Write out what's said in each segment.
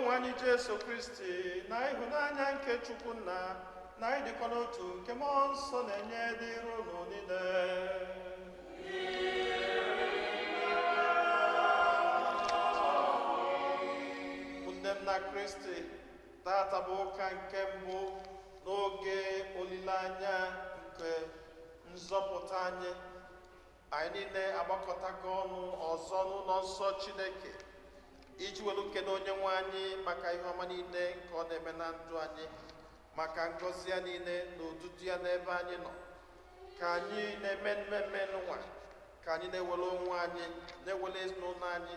Onyenwe anyị Jesu Kristi na ịhụnanya nke Chukwu Nna na ịdịkọ n'otu nke Mmụọ Nsọ na-enye dịrị unu niile. Nne m na Kristi, tata bụ ụka nke mbụ n'oge olileanya nke nzọpụta anyị. Anyị niile agbakọtago ọnụ ọzọ n'ụlọ nsọ Chineke iji welu nkene onye nwe anyị maka ihe ọma niile nke ọ na-eme na ndụ anyị, maka ngọzi ya niile na odudu ya n'ebe anyị nọ. Ka anyị na-eme mmemme n'ụwa, ka anyị na-ewere onwe anyị, na-ewere ezinụlọ anyị,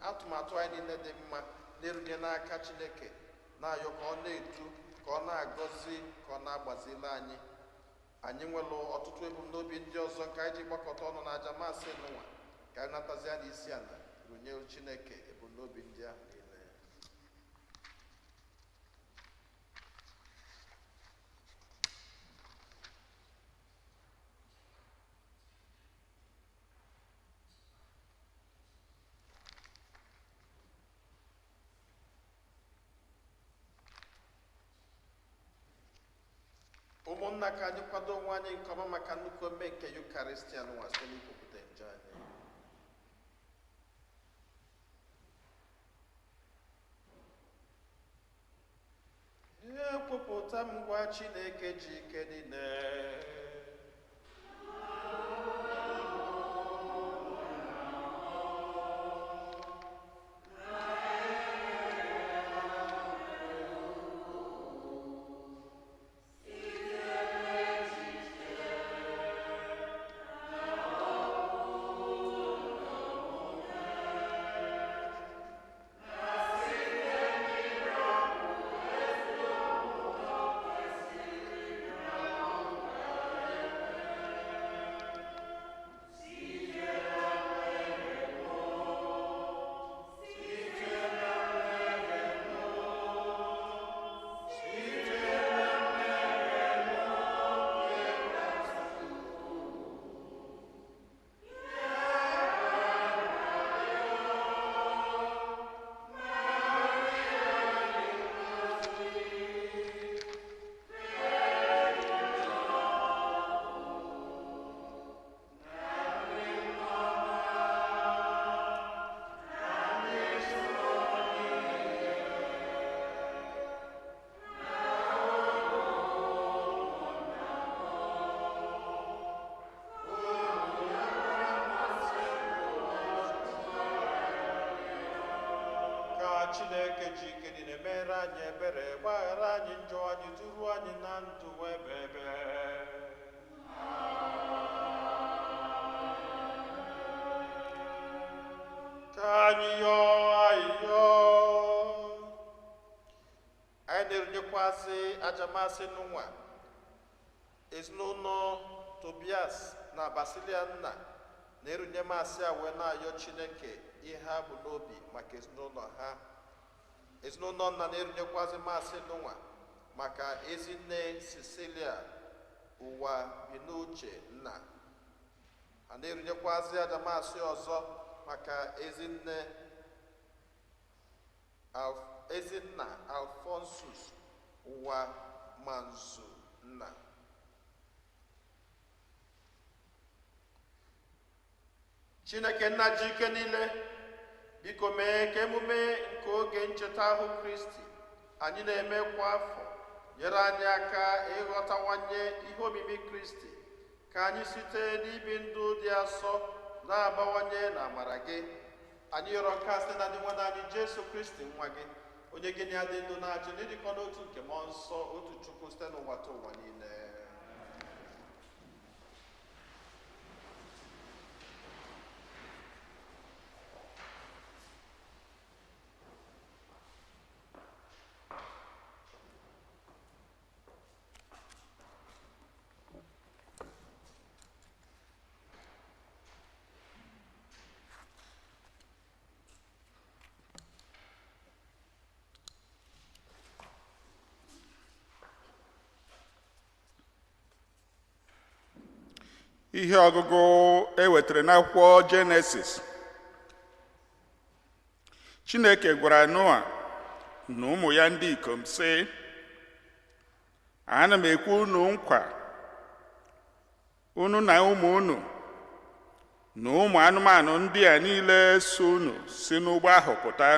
atụmatụ anyị niile dị mma na-erunye n'aka Chineke, na-ayọ ka ọ na-edu, ka ọ na-agọzi, ka ọ na-agbazili anyị. Anyị nwere ọtụtụ ebumnobi ndị ọzọ nke anyị ji gbakọta ọnụ n'aja masị n'ụwa, ka anyị natazie n'isi ala runye Chineke ebumnobi ndị ahụ niile. Ụmụnna, ka anyị kwado onwe anyị nke ọma maka nnukwu eme nke Yukaristia n'ụwa site n'ikwupụta njọ anyị. Ekwupụta m ngwa Chineke ji ike niile. Chineke ji ike niile mere anyị ebere, gbaghara anyị njọ anyị, duru anyị na ndụ ebe ebe. Ka anyị yọọ ayịyọ. Anyị na-erunyekwasị aja masị n'ụwa ezinụlọ Tobias na Basilia nna na-erunye masị a wee na-ayọ Chineke ihe ha bụ n'obi maka ezinụlọ ha. Ezinụlọ nna na-erunyekwazị masị n'ụwa maka ezinne Cecilia ụwa bi n'uche nna. Ha na-erunyekwazị aja masị ọzọ maka ezinna Alphonsus ụwa manzu nna. Chineke nna ji ike niile, biko mee ka emume nke oge ncheta ahụ Kristi anyị na-eme kwa afọ nyere anyị aka ịghọtawanye ihe omimi Kristi, ka anyị site n'ibi ndụ dị asọ na-abawanye na amara gị. Anyị yọrọ nke a site na Dinwenụ anyị Jesu Kristi nwa gị, onye gị na ya dị ndụ na-achị n'ịdịkọ n'otu nke Mmụọ Nsọ, otu Chukwu, site n'ụwa ta ụwa niile. Ihe ọgụgụ e wetara n'akwụkwọ Jenesis. Chineke gwara Noa, na ụmụ ya ndị ikom sị, ana m ekwe unu nkwa, unu na ụmụ unu na ụmụ anụmanụ ndị a niile so unu si n'ụgbọ ahụ pụta,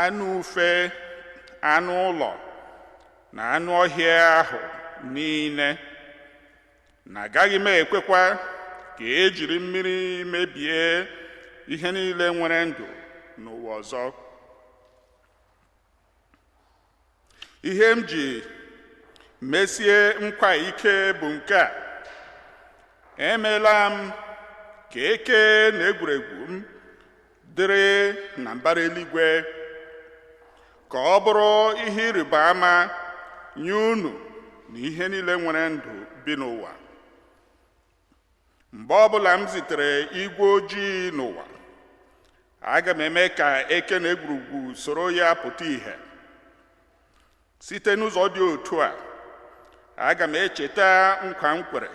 anụ ufe, anụ ụlọ na anụ ọhịa ahụ niile, na agaghị m ekwekwa ka e jiri mmiri mebie ihe niile nwere ndụ n'ụwa ọzọ. Ihe m ji mesie nkwa ike bụ nke a: emeela m ka eke na egwuregwu m dịrị na mbara eluigwe, ka ọ bụrụ ihe ịrịba ama nye unu na ihe niile nwere ndụ bi n'ụwa. Mgbe ọbụla m zitere igwe ojii n'ụwa, aga m eme ka eke na egwurugwu soro ya pụta ìhè. Site n'ụzọ dị otu a, aga m echeta nkwa m kwere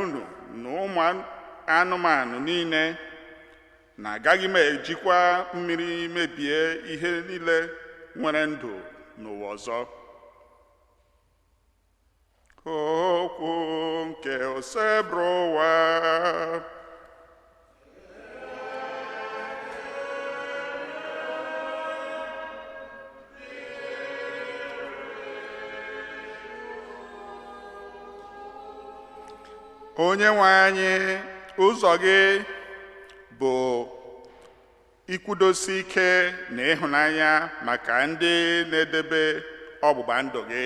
unu na ụmụ anụmanụ niile, na agaghị m ejikwa mmiri mebie ihe niile nwere ndụ n'ụwa ọzọ. Okwu nke Osebụrụwa. Onye nwe anyị, ụzọ gị bụ ikwudosi ike na ịhụnanya maka ndị na-edebe ọgbụgba ndụ gị.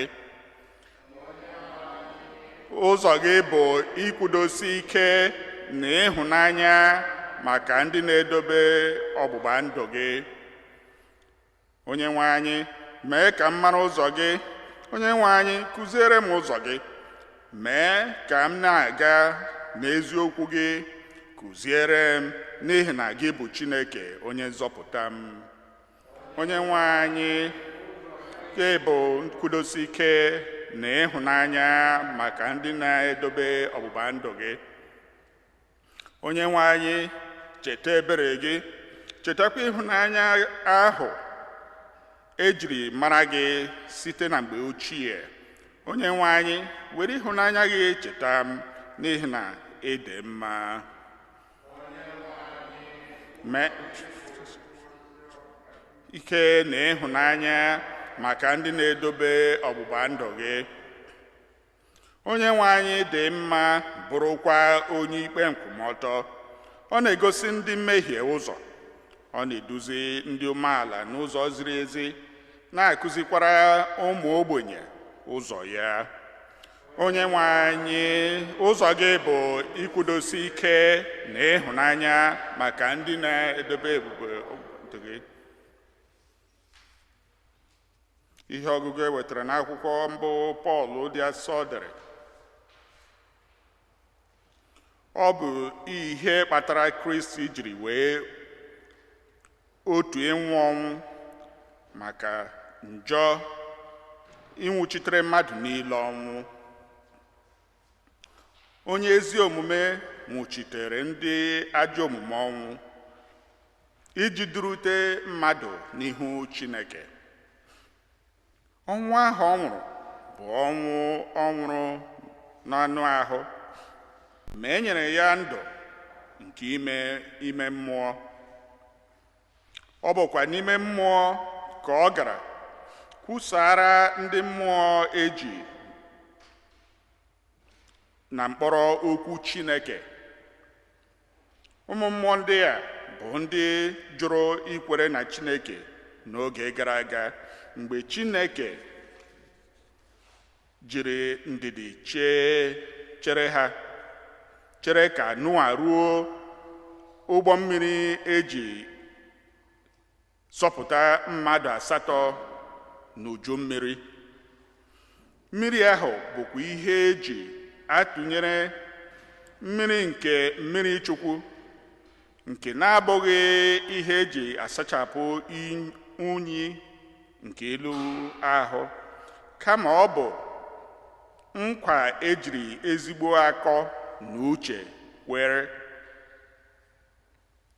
Ụzọ gị bụ ikwudosi ike na ịhụnanya maka ndị na-edobe ọgbụgba ndụ gị. Onye nwe anyị, mee ka m mara ụzọ gị. Onye nwe anyị, kụziere m ụzọ gị. Mee ka m na-aga n'eziokwu gị. Kụziere m, n'ihi na gị bụ Chineke onye nzọpụta m. Onye nwe anyị, gị bụ nkwudosi ike na ịhụnanya maka ndị na-edobe ọgbụgba ndụ gị. Onye nwe anyị, cheta ebere gị, chetakwa ịhụnanya ahụ ejiri mara gị site na mgbe ochie. Onye nwe anyị, were ịhụnanya gị cheta m, n'ihi na ị dị mma. Mee ike na ịhụnanya maka ndị na-edobe ọgbụgba ndụ gị. Onye nwe anyị dị mma, bụrụkwa onye ikpe nkwụmọtọ. Ọ na-egosi ndị mmehie ụzọ, ọ na-eduzi ndị umeala n'ụzọ ziri ezi, na-akụzikwara ụmụ ogbenye ụzọ ya. Onye nwe anyị, ụzọ gị bụ ikwudosi ike na ịhụnanya maka ndị na-edobe ebube ndụ gị. Ihe ọgụgụ e wetara n'akwụkwọ mbụ Pọl dị asọ dere. Ọ bụ ihe kpatara Kristi jiri wee otu ịnwụ ọnwụ maka njọ, ịnwụchitere mmadụ niile ọnwụ. Onye ezi omume nwụchitere ndị ajọ omume ọnwụ, iji durute mmadụ n'ihu Chineke. Ọnwụ ahụ ọ nwụrụ bụ ọnwụ ọ nwụrụ n'anụ ahụ, ma e nyere ya ndụ nke ime mmụọ. Ọ bụkwa n'ime mmụọ ka ọ gara kwusara ndị mmụọ eji na mkpọrọ okwu Chineke. Ụmụ mmụọ ndị a bụ ndị jụrụ ikwere na Chineke n'oge gara aga, mgbe Chineke jiri ndidi chere ha, chere ka Noa ruo ụgbọ mmiri eji sọpụta mmadụ 8 n'uju mmiri. Mmiri ahụ bụkwa ihe eji atụnyere mmiri nke mmiri Chukwu, nke na-abụghị ihe eji asachapụ unyi nke elu ahụ, kama ọ bụ nkwa ejiri ezigbo akọ na uche kwere.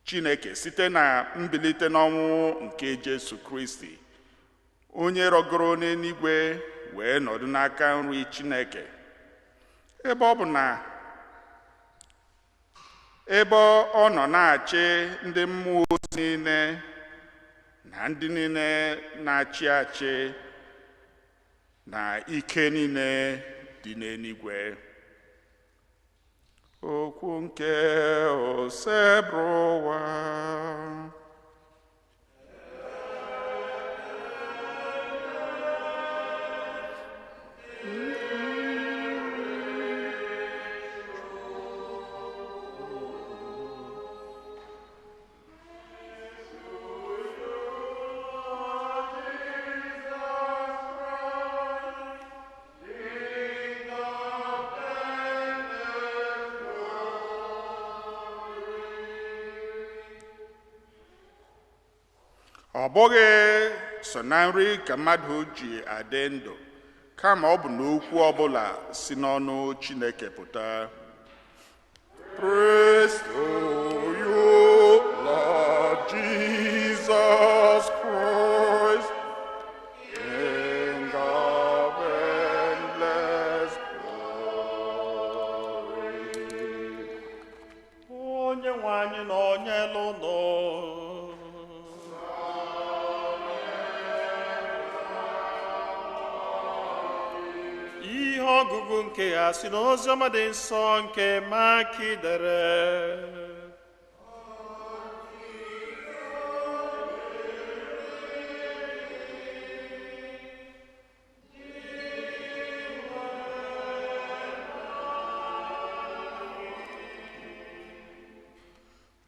Chineke site na mbilite n'ọnwụ nke Jesu Kristi, onye rọgoro n'eluigwe wee nọdụ n'aka nri Chineke. Ebe ọ bụ na ebe ọ nọ na-achị ndị mmụọ ozi niile na ndị niile na-achị achị na ike niile dị n'eluigwe. Okwu nke Osebụrụwa. Ọ bụghị sọ na nri ka mmadụ ji adị ndụ, kama ọ bụ n'okwu ọbụla si n'ọnụ Chineke pụta. Praise to you, Lord Jesus Christ, King of endless glory. Onye nwe anyị na onye ụnụ. Ihe ọgụgụ nke ya si n'oziọma dị nsọ nke Maki dere.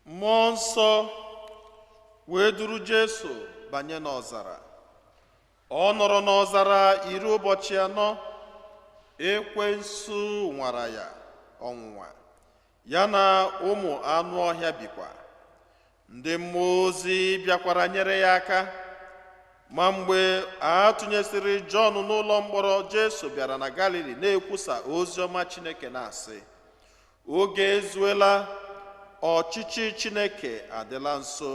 Mmụọ nsọ wee duru Jesu banye n'ọzara. Ọ nọrọ n'ọzara 40 ụbọchị. Ekwensu nwara ya ọnwụnwa, ya na ụmụ anụ ọhịa bikwa. Ndị mmụọ ozi bịakwara nyere ya aka. Ma mgbe a tụnyesịrị Jọn n'ụlọ mkpọrọ, Jesu bịara na Galili na-ekwusa ozi ọma Chineke na-asị, oge ezuela, ọchịchị Chineke adịla nso,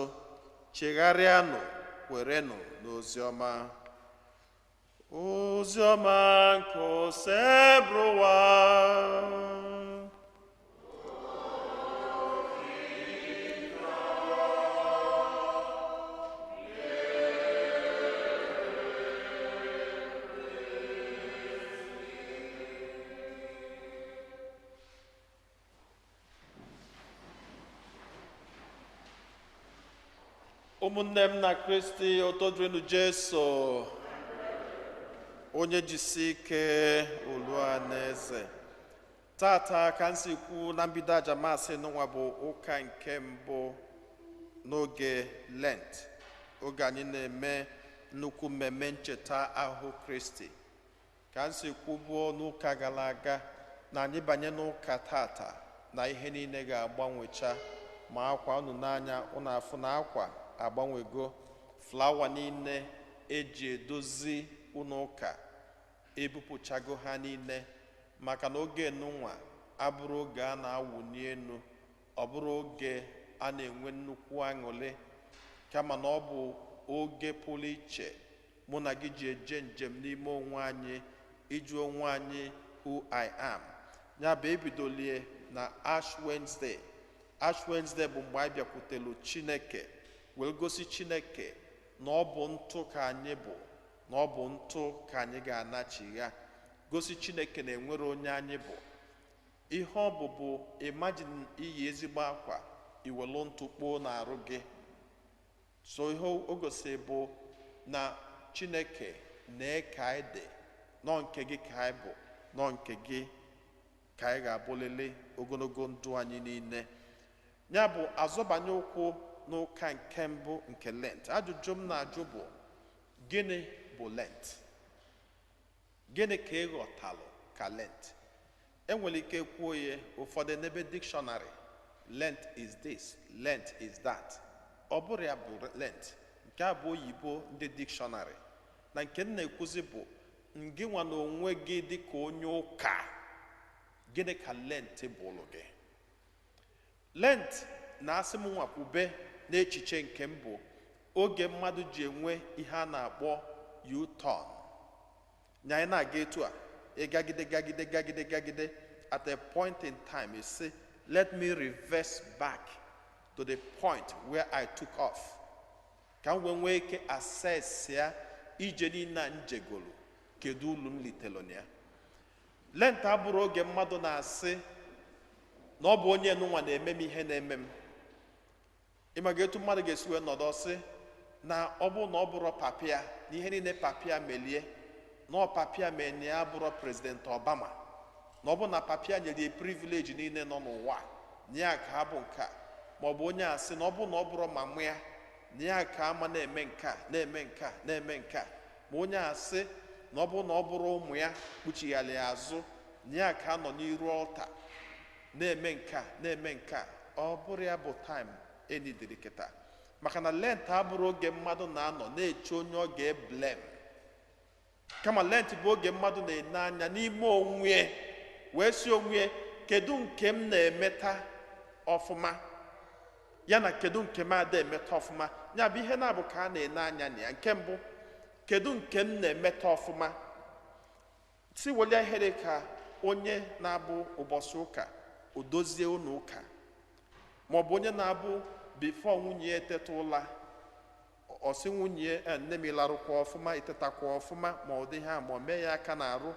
chegharịanụ, kwerenụ n'ozi ọma. Ozi ọma nke Osebụrụwa. Ụmụnne m na Kristi, otodrinu Jesu, onye jisi ike olu na eze. Tata ka m si kwu na mbido aja masị n'ụwa bụ ụka nke mbụ n'oge Lent, oge anyị na-eme nnukwu mmemme ncheta ahụhụ Kristi. Ka m si kwubuo n'ụka gara aga na anyị banye n'ụka tata na ihe niile ga-agbanwecha, ma akwa unu n'anya unu afụ na akwa agbanwego, flawa niile eji edozi ụlọ ụka ebupụchago ha niile, maka na oge nụnwa abụrụ oge a na-awụli elu, ọ bụrụ oge a na-enwe nnukwu aṅụrị, kama na ọ bụ oge pụrụ iche mụ na gị ji eje njem n'ime onwe anyị, ịjụ onwe anyị who I am. Ya bụ ebidolie na Ash Wednesday. Ash Wednesday bụ mgbe anyị bịakwutelu Chineke wee gosi Chineke na ọ bụ ntụ ka anyị bụ, na ọ bụ ntụ ka anyị ga-anachigha, gosi Chineke na enwere onye anyị bụ. Ihe ọ bụ bụ imagine iyi ezigbo akwa iwelu ntụ kpoo n'arụ gị. So ihe o gosi bụ na Chineke na-eke anyị dị, nọ nke gị ka anyị bụ, nọ nke gị ka anyị ga-abụlili ogologo ndụ anyị niile. Ya bụ azọbanye ụkwụ n'ụka nke mbụ nke Lent. Ajụjụ m na-ajụ bụ, gịnị bụ Lent? Gịnị ka ị ghọtalụ ka Lent? Enwere ike kwuo ya ụfọdụ n'ebe dictionary, Lent is this, Lent is that. Ọ bụrụ ya bụ Lent, nke a bụ oyibo ndị dictionary. Na nke m na-ekwuzi bụ ngị nwa na onwe gị dịka onye ụka, gịnị ka Lent bụrụ gị? Lent na asị m nwakwube n'echiche nke m bụ oge mmadụ ji enwe ihe a na-akpọ U-turn. Nya anyị na-aga etu a, ịgagide gagide gagide gagide, at a point in time you say, "Let me reverse back to the point where I took off," ka m wee nwee ike assess ya ije niile a njegolu, kedu ulu m litelu na ya. Lent abụrụ oge mmadụ na-asị na ọ bụ onye nụnwa na-eme m ihe na-eme m. Ịmaga etu mmadụ ga-esi wee nọdụ sị na ọ bụrụ na ọ bụrụ papịa na ihe niile papịa melie, na ọ papịa mee na ya bụrụ President Obama, na ọ bụ na papịa nyere ya privilege niile nọ n'ụwa, na ya ka abụ nke a, ma ọ bụ onye a sị na ọ bụ na ọ bụrụ mama ya, na ya ka ama na-eme nke a, na-eme nke a, na-eme nke a, ma onye a sị na ọ bụ na ọ bụrụ ụmụ ya kpuchigharị ya azụ, na ya ka nọ n'iru altar na-eme nke a, na-eme nke a. Ọ bụrụ ya bụ time enidiri kịta, maka na Lent abụrụ oge mmadụ na-anọ na-eche onye ọ ga-eblame, kama Lent bụ oge mmadụ na-ene anya n'ime onwe wee si onwe, kedu nke m na-emeta ọfụma, ya na kedu nke m ada emeta ọfụma. Ya bụ ihe na-abụ ka a na-ene anya na ya. Nke mbụ, kedu nke m na-emeta ọfụma? Si welie ihere ka onye na-abụ ụbọchị ụka o dozie ụlọ ụka, maọbụ onye na-abụ before nwunye ya eteta ụla, ọsị nwunye ya, "Nne m, ịlarụkwa ọfụma? Itetakwa ọfụma?" Ma ọ dị ha, ma ọ mee ya aka na-arụ,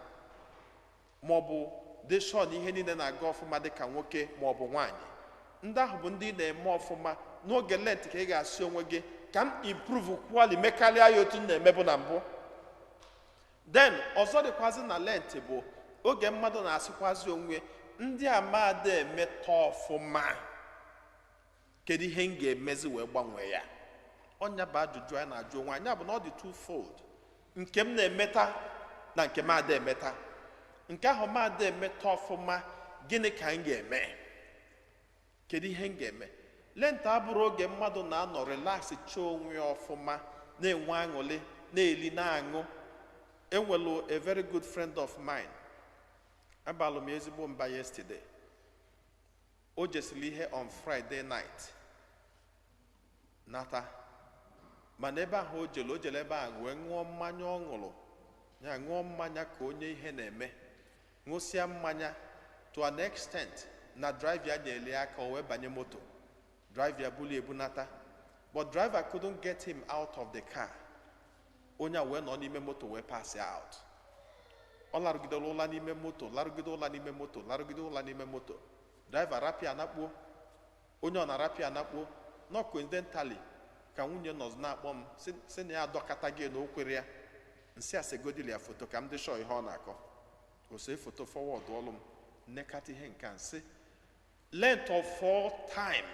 ma ọ bụ dị sure na ihe niile na-aga ọfụma dịka nwoke ma ọ bụ nwaanyị. Ndị ahụ bụ ndị na-eme ọfụma n'oge Lent, ka ị ga-asị onwe gị, ka m improve kwali, mekarịa ya otu m na-emebu na mbụ. Then ọzọ dịkwazị na Lent bụ oge mmadụ na-asịkwazi onwe, ndị amada emeta ọfụma, kedu ihe m ga-emezi wee gbanwee ya? Ọnya bụ ajụjụ anyị na-ajụ onwe anyị. Bụ na ọ dị twofold: nke m na-emeta na nke m ada emeta. Nke ahụ m ada emeta ọfụma, gịnị ka m ga-eme? Kedu ihe m ga-eme? Lent abụrụ oge mmadụ na-anọ relax, chọọ onwe ya ọfụma, na-enwe aṅụrị, na-eli, na-aṅụ. Enwelu a very good friend of mine, abalụ m ezigbo mba yesterday. O jesiri ihe on Friday night nata, mana ebe ahụ o jere, o jere ebe ahụ wee ṅụọ mmanya. Ọ ṅụrụ ya, ṅụọ mmanya ka onye ihe na-eme, ṅụsịa mmanya to an extent na driver ya nyere ya aka, o wee banye moto, driver ya buli ebunata, but driver couldn't get him out of the car. Onye a wee nọ n'ime moto wee pass out. Ọ larụgidere ụla n'ime moto, larụgide ụla n'ime moto, larụgide ụla n'ime moto. Driver rapịa anakpuo, onye ọ na-arapịa anakpuo. Nọ coincidentally ka nwunye nọ na-akpọ m, sị na ya adọkata gị na o kwere ya nsị asegodili ya foto ka m dị sure ihe ọ na-akọ. O see foto forward ọlụ m, nnekata ihe nke a, nsị Lent of all time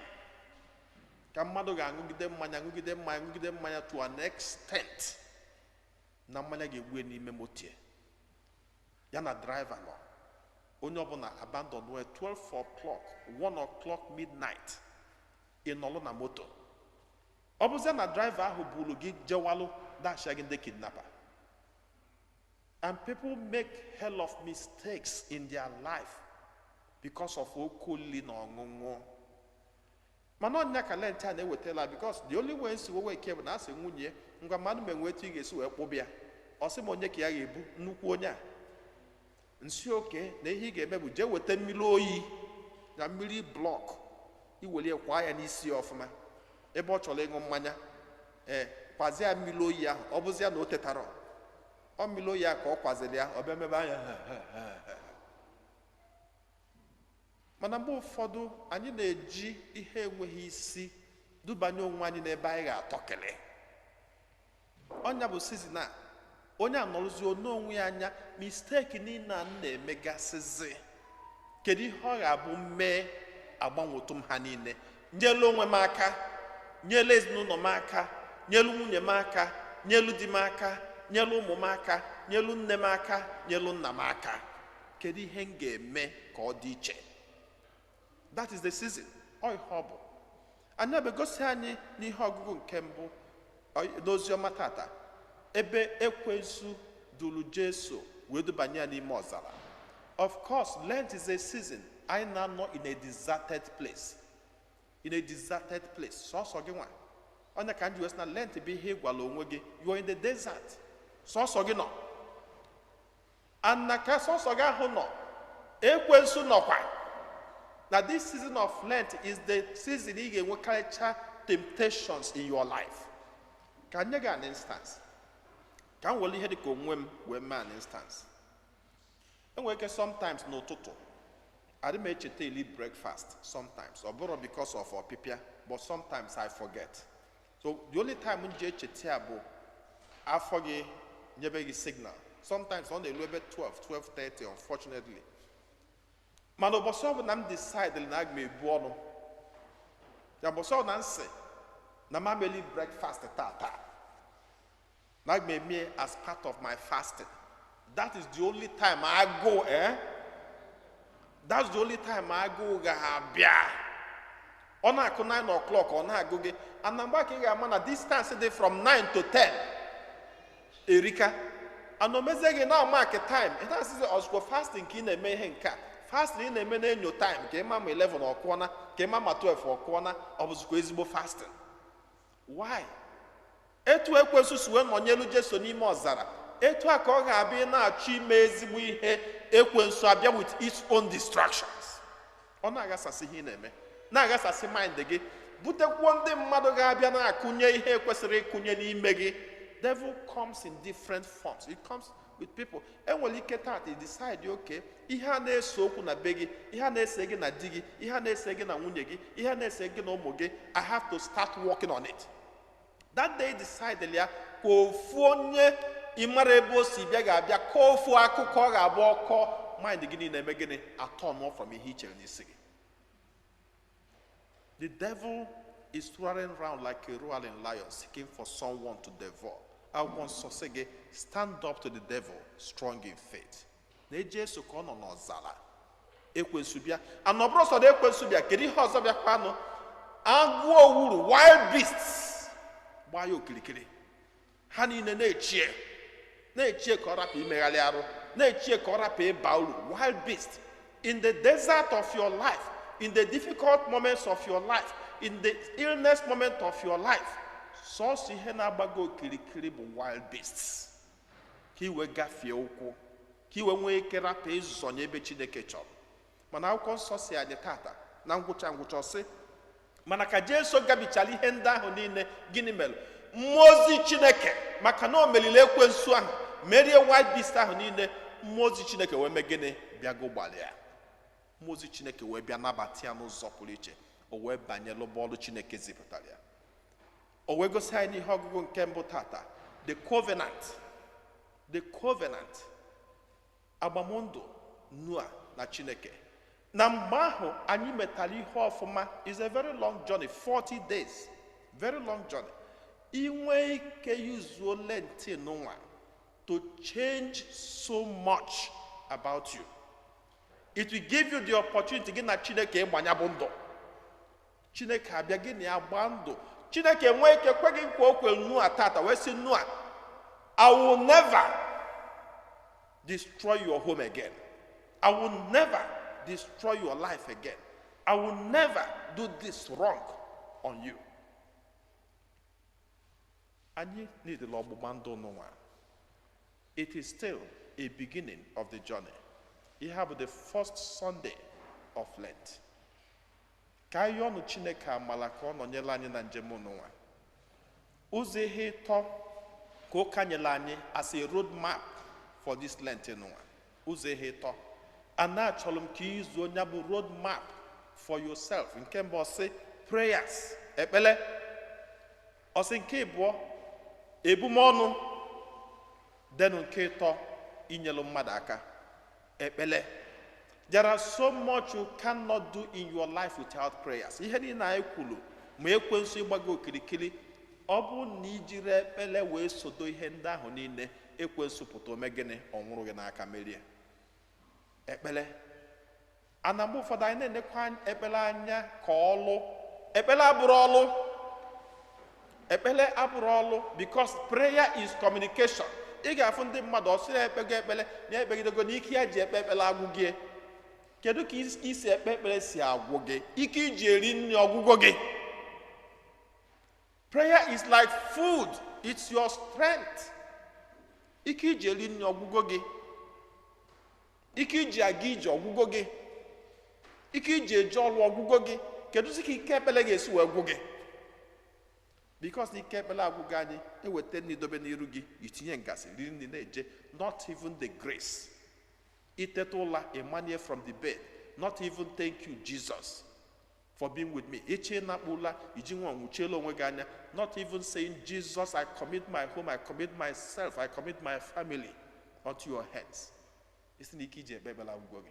ka mmadụ ga-aṅụgide mmanya, ṅụgide mmanya, ṅụgide mmanya to an extent na mmanya ga-egbu ya n'ime moto ya, ya na driver nọ, onye ọbụla abandon wee 12 o'clock, 1 o'clock midnight, ị nọlụ na moto. Ọ bụzie na driver ahụ buru gị jewalụ dashia gị ndị kidnapper. And people make hell of mistakes in their life because of oke olili na ọṅụṅụ. Mana ọnya ka Lent a na-ewetala, because the only way nsi wewe ike bụ na asị nwunye, ngwa, mmadụ ma enwe etu ị ga-esi wee kpụbịa. Ọ sị m, onye ka ya ga-ebu nnukwu onye a? Nsi oke na ihe ị ga-eme bụ jee weta mmiri oyi na mmiri block, iwelie kwa ya n'isi ya ọfụma ebe ọ chọrọ ịṅụ mmanya. Ee, kwazie ya mmiri oyi ahụ. Ọ bụzie na o tetara ọ mmiri oyi a ka ọ kwaziri ya, ọ bịa mebe anya. Mana mgbe ụfọdụ anyị na-eji ihe enweghị isi dubanye onwe anyị n'ebe anyị ga-atọkele. Ọnya bụ season a onye anọrụzi onwe ya anya, mistake niile a m na-emegasịzi, kedu ihe ọ ga-abụ mee agbanwetu m ha niile, nyelu onwe m aka, nyelu ezinụlọ m aka, nyelu nwunye m aka, nyelu di m aka, nyelu ụmụ m aka, nyelu nne m aka, nyelu nna m aka? Kedu ihe m ga-eme ka ọ dị iche? That is the season. Ọ ihe ọ bụ anyị ebegosi anyị n'ihe ọgụgụ nke mbụ n'oziọma tata, ebe ekwensu duru Jesu wee dubanye ya n'ime ọzara. Of course, Lent is a season anyị na-anọ in a deserted place. In a deserted place, sọsọ gị nwa. Onye ka m ji wee sị na Lent bụ ihe ị gwara onwe gị. You are in the desert, sọsọ gị nọ. And na ka sọsọ gị ahụ nọ, ekwensu nọkwa. Na this season of Lent is the season ị ga-enwekarịcha temptations in your life. Ka nye gị an instance, ka m were ihe dị ka onwe m wee mee an instance. Enwere ike sometimes n'ụtụtụ adị m echeta eli breakfast. Sometimes ọ bụrụ because of ọpịpịa, but sometimes I forget. So the only time m ji echeta ya bụ afọ gị nyebe gị signal. Sometimes ọ na-elu ebe 12, 12:30, unfortunately. Mana ụbọchị ọbụla m decide na aga m ebu ọnụ ya, ụbọchị ọbụla m sị na m ameli breakfast tata, na aga m eme as part of my fasting, that is the only time agụụ, eh, that's the only time agụụ ga-abịa. Ọ na-akụ 9 o'clock, ọ na-agụ gị. And na mgbe ka ị ga-ama na distance dị from 9 to 10 erika. And omezie gị na mark time, ị na-asịzi ọzụkwa fasting ka ị na-eme. Ihe nke a fasting ị na-eme na-enyo time ka ịma ma 11 ọ kụọna, ka ịma ma 12 ọ kụọna. Ọ bụzikwa ezigbo fasting? Why? Etu ekwensu si wee nọnyelu Jeso n'ime ọzara, etu a ka ọ ga-abịa. Ị na-achọ ime ezigbo ihe, ekwensu abịa with its own distractions. Ọ na-aghasasị ihe ị na-eme, na-aghasasị mind gị, butekwuo ndị mmadụ ga-abịa na-akụnye ihe kwesịrị ịkụnye n'ime gị. Devil comes in different forms. It comes with people. Enwere ike tata i decide, okay, ihe a na-ese okwu na be gị, ihe a na-ese gị na di gị, ihe a na-ese gị na nwunye gị, ihe a na-ese gị na ụmụ gị, I have to start working on it. That day decide ya ka ofu onye ịmara ebe o si bịa ga-abịa kọọ ofu akụkọ ọ ga-abụ ọkọ, mind gị niile eme gịnị? Atọ from ihe i chere n'isi gị. The devil is roaring round like a roaring lion, seeking for someone to devour. Akwụkwọ Nsọ sị gị, "Stand up to the devil, strong in faith." Na Jesu ka ọ nọ n'ọzara, ekwensu bịa. Ana ọ bụrụ sọ na ekwensu bịa, kedu ihe ọzọ bịakwanụ? Agụ owuru, wild beasts, gbaa ya okirikiri. Ha niile na-echie, na-echie ka ọ rapụ imegharị arụ, na-echie ka ọ rapụ ịba uru. Wild beast in the desert of your life, in the difficult moments of your life, in the illness moment of your life, sọọsọ ihe na-agbago okirikiri bụ wild beasts, ka iwe gafee ụkwụ, ka iwe nwee ike rapụ ịzọnye ebe Chineke chọrọ. Mana Akwụkwọ Nsọ si anyị tata na ngwụcha ngwụcha, ọsị mana ka Jesu gabichara ihe ndị ahụ niile, gịnị mere? Mmụọ ozi Chineke, maka na o meriri ekwensu ahụ, merie wild beast ahụ niile, mmụọ ozi Chineke wee mee gịnị? Bịago gbalịa. Mmụọ ozi Chineke wee bịa nabata ya n'ụzọ pụrụ iche. O wee banye lụba ọrụ Chineke zipụtara ya. O wee gosi anyị n'ihe ọgụgụ nke mbụ tata the covenant, the covenant, agbamndụ Noa na Chineke. Na mgbe ahụ anyị metara ihe ọfụma. Is a very long journey, 40 days, very long journey. Inwe ike yuzuo Lent nwa to change so much about you. It will give you the opportunity gị na Chineke ịgbanya bụ ndụ. Chineke abịa, gị na ya gbaa ndụ. Chineke nwee ike kwe gị nkwa okwe Noa tata wee sị Noa, "I will never destroy your home again. I will never destroy your life again. I will never do this wrong on you." Anyị niile ọgbụgba ndụ n'ụwa. It is still a beginning of the journey. Ihe a bụ the first Sunday of Lent. Ka anyị ọnụ Chineke amala ka ọ nọnyere anyị na njem n'ụwa. Ụzọ ihe ịtọ ka ụka nyere anyị as a road map for this Lent n'ụwa. Ụzọ ihe ịtọ ana achọrọ m ka izu onye bụ road map for yourself. Nke mbụ, ọsị prayers, ekpele. Ọsị nke ịbụọ, ebumọnụ. Denụ nke ịtọ, inyelu mmadụ aka. Ekpele. There are so much you cannot do in your life without prayers. Ihe niile anyị kwuru, ma ekwensu ịgbago okirikiri, ọ bụrụ na ijiri ekpele wee sodo ihe ndị ahụ niile, ekwensu pụta ome gịnị? Ọ nwụrụ gị n'aka, merie. Ekpele ana mgbe ụfọdụ anyị na-enekwa ekpele anya ka ọlụ. Ekpele abụrụ ọlụ. Ekpele abụrụ ọlụ, because prayer is communication. Ị ga-afụ ndị mmadụ, ọsị ya ekpego ekpele na ekpegidego n'ike ya ji ekpe ekpele agwụgie. Kedu ka isi ekpe ekpere si agwụ gị? Ike iji eri nri ọgwụgwọ gị. Prayer is like food. It's your strength. Ike iji eri nri ọgwụgwọ gị. Ike iji aga ije ọgwụgwọ gị. Ike iji eje ọrụ ọgwụgwọ gị. Kedụzi ka ike ekpere ga-esi wee gwụ gị? Because ike ekpere agwụgwọ anyị, eweta nri dobe n'iru gị, itinye ngasị riri nri na-eje. Not even the grace. Iteta ụla, emanie from the bed. Not even thank you, Jesus, for being with me. Eche nakpu ụla, iji nwa nwuchiela onwe gị anya. Not even saying, Jesus, I commit my home, I commit myself, I commit my family unto your hands. Isi na ike iji ekpe ekpere agwụgwọ gị.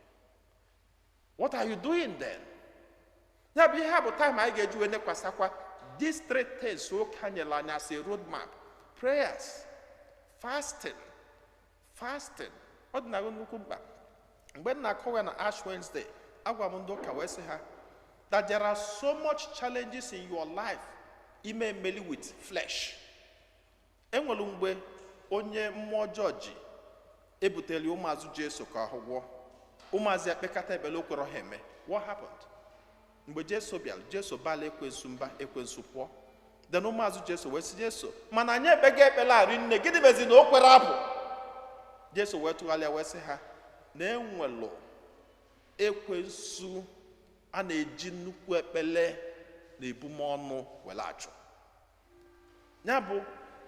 What are you doing then? Ya bụ ihe a bụ time anyị ga-eji wee nekwasakwa these three things ụka nyere anyị as a road map. Prayers, fasting, fasting. Ọ dị na nnukwu mkpa. Mgbe m na-akọwa na Ash Wednesday, agwa m ndị ụka wee sị ha that there are so much challenges in your life ime emeli with flesh. Enwere mgbe onye mmụọ ọjọọ ji ebutere ụmụazụ Jesu ka ahụ gwọọ. Ụmụazụ ekpekata ekpere o kwere ha eme. What happened? Mgbe Jesu bịara, Jesu bala ekwensu mba, ekwensu pụọ. Then ụmụazụ Jesu wee sị Jesu, mana anyị ekpega ekpere a rinne, gịnị mezi na o kwere apụ? Jesu wee tụgharịa wee sị ha na enwelụ ekwensu a na-eji nnukwu ekpele na ebumọnụ were achụ. Ya bụ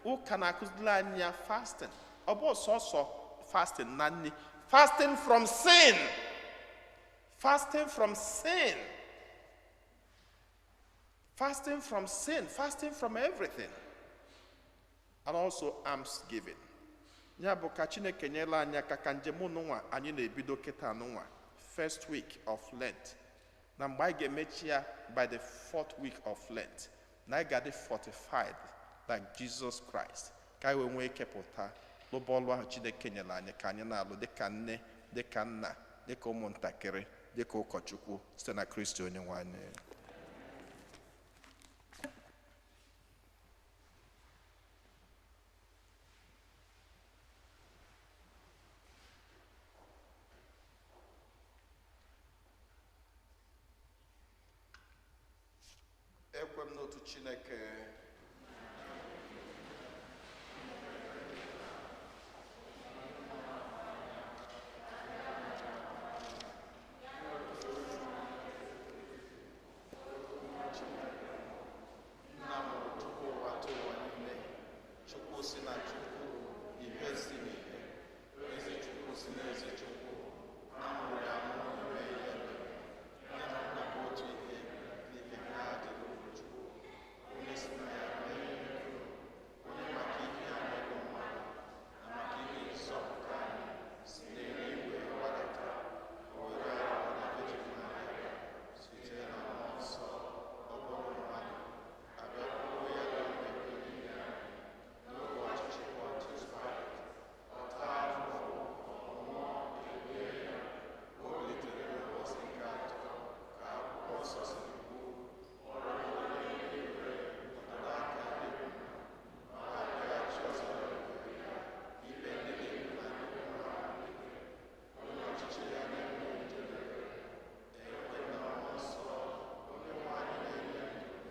ụka na-akụziri anyị ya fasting. Ọ bụ sọsọ fasting na nri, fasting from sin, fasting from sin, fasting from sin, fasting from everything, and also alms giving. Ya bụ ka Chineke nyere anyị aka ka njem nụnwa anyị na-ebido kịta nụnwa, first week of Lent, na mgbe anyị ga-emechi ya by the fourth week of Lent, na anyị ga-adị fortified like Jesus Christ, ka anyị wee nwee ike pụta lụba ọlụ ahụ Chineke nyere anyị ka anyị na-alụ dịka nne, dịka nna, dịka ụmụntakịrị, dịka ụkọchukwu, site na Kristi onye nwe anyị. Ekwe m n'otu Chineke, nna mụrụ tupu ụwa tụ ụwa niile, Chukwu si na Chukwu, ihe si n'ihe, ezi Chukwu si n'ezi Chukwu, na mụrụ ya mụrụ eme ihe eme, ya na nna bụ otu ihe, n'ihe ha adịghị okwu Chukwu, onye si na ya mee ihe, onye maka ihe ya mere mmadụ, na maka ihe nzọpụta anyị, si n'eluigwe gbadata, o were arụ na Virgin Maria, site na Mmụọ Nsọ, ọ bụrụ mmadụ, abịa kwuo ya n'oge olili ahụ, n'oge ọchịchị Pontius Pilate, ọ taa afụfụ, ọ nwụọ, e lie ya, o bilitere n'ụbọchị nke atọ, ka akwụkwọ nsọ siri kwuo, ọ rịgoro n'eluigwe, nọdụ n'aka nri Nna, ọ ga-abịaghachi ọzọ n'ebube ya, ikpe ndị dị ndụ na ndị nwụrụ anwụ ikpe, onye ọchịchị ya na-enwe njedebe. Ekwe na Mmụọ Nsọ, onye nwe anyị na-enye ndụ,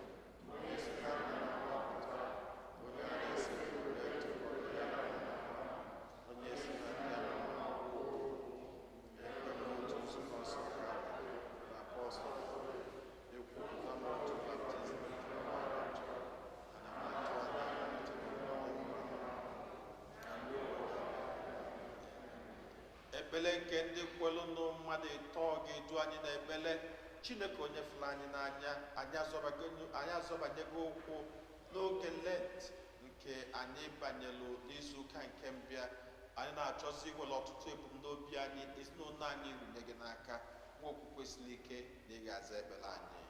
onye si na Nna na-agbapụta, onye a na-esekpuru na-etokọrọ ya na Nna, onye si na ndị nwụrụ anwụ kwuo. Ekwe m n'otu nzukọ nsọ Katọlik na Apọstọl, ekwupụta m otu baptizim nke mgbaghara njọ, ana m atụ anya mbilite n'ọnwụ nwụrụ anwụ na ndụ ụwa ga-abịa. Ekpele nke ndị kwelụnụ mmadụ ịtọ ga-edu anyị n'ekpele. Chineke onye fụrụ anyị n'anya, anyị azọbanyego ụkwụ n'oge Lent nke anyị banyelụ n'izuụka nke mbịa. Anyị na-achọzi iwere ọtụtụ ebumnobi anyị, ezinụlọ anyị runye gị n'aka. Nwa okwukwe siri ike na ị ga-aza ekpere anyị.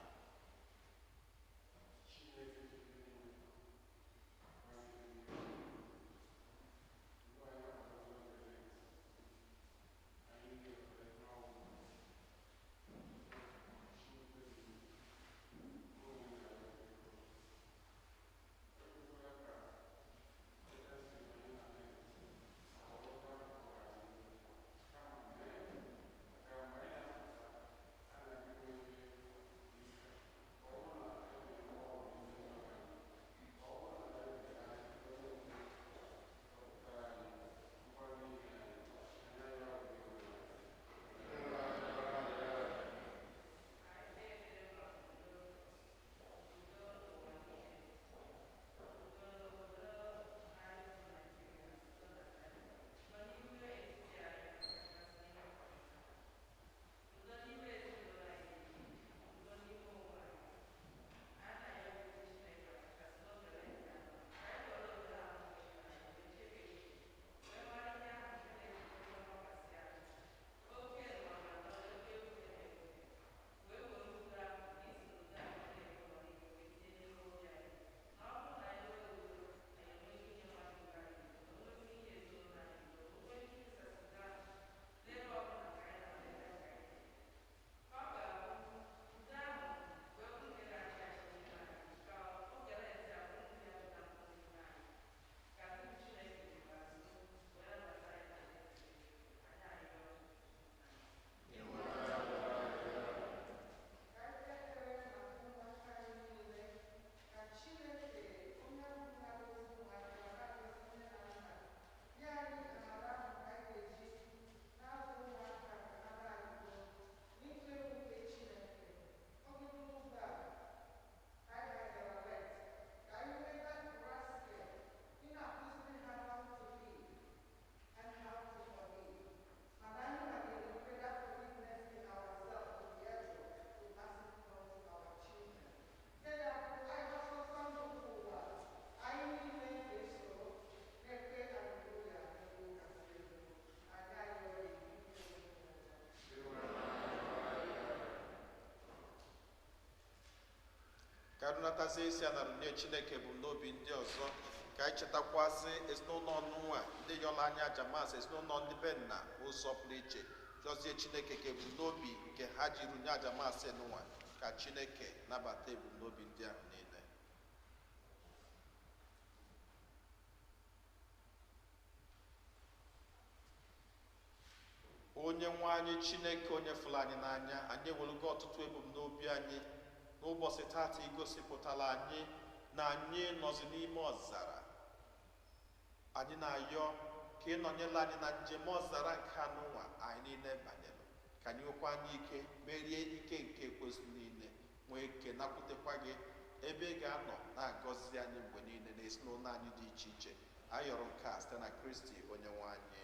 Ka anyị natazie isi a na runye Chineke ebumnobi ndị ọzọ, ka anyị chetakwazị ezinụlọ ọnụnwa ndị yọrọ anya aja maasị, ezinụlọ ndị be nna ụzọ pụrụ iche, rịọzie Chineke ka ebumnobi nke ha ji runye aja maasị nụnwa, ka Chineke nabata ebumnobi ndị ahụ niile. Onye nwe anyị Chineke, onye fụrụ anyị n'anya, anyị ewelugo ọtụtụ ebumnobi anyị n'ụbọchị taata igosipụtara anyị na anyị nọzi n'ime ọzara. Anyị na-ayọ ka ị nọnyere anyị na njem ọzara nke anụnwa anyị niile banyere, ka anyị nwekwa anyị ike merie ike nke ekwensu niile, nwee ike nakwutekwa gị ebe ị ga-anọ na-agọzi anyị mgbe niile na ezinụlọ anyị dị iche iche. Anyị yọrọ nke a site na Kristi onye nwe anyị.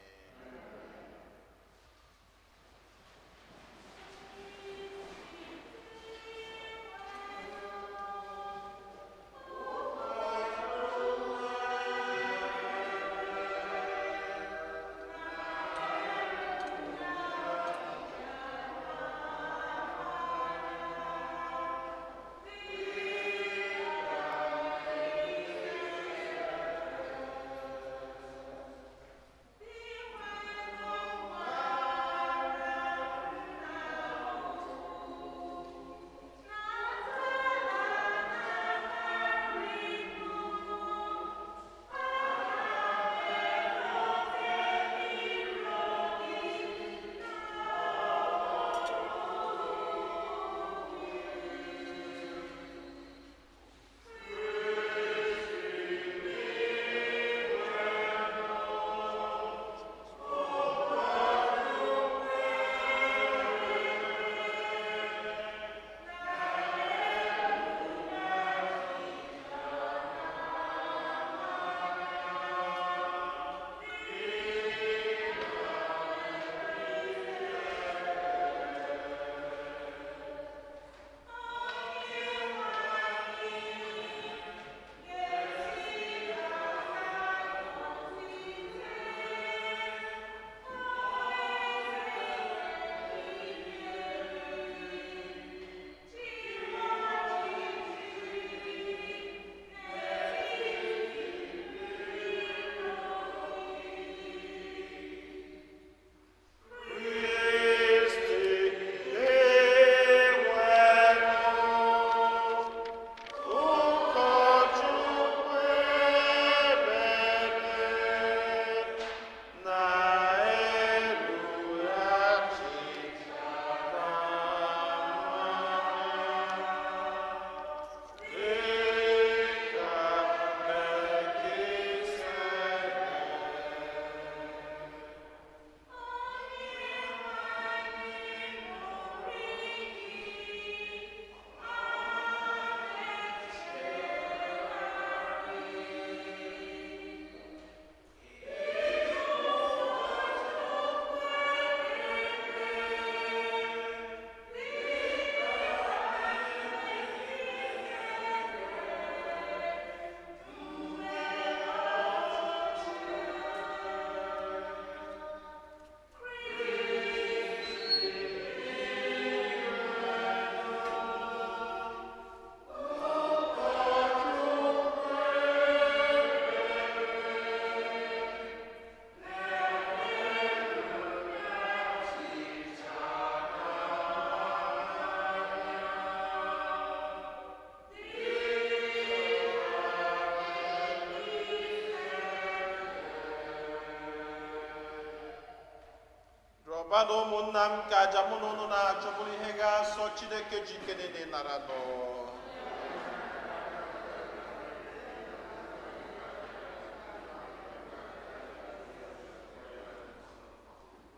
Rọba na ụmụnna m ka aja mụ na ụnụ na-achọ bụrụ ihe ga-asọ Chineke ji ike niile nara nọ.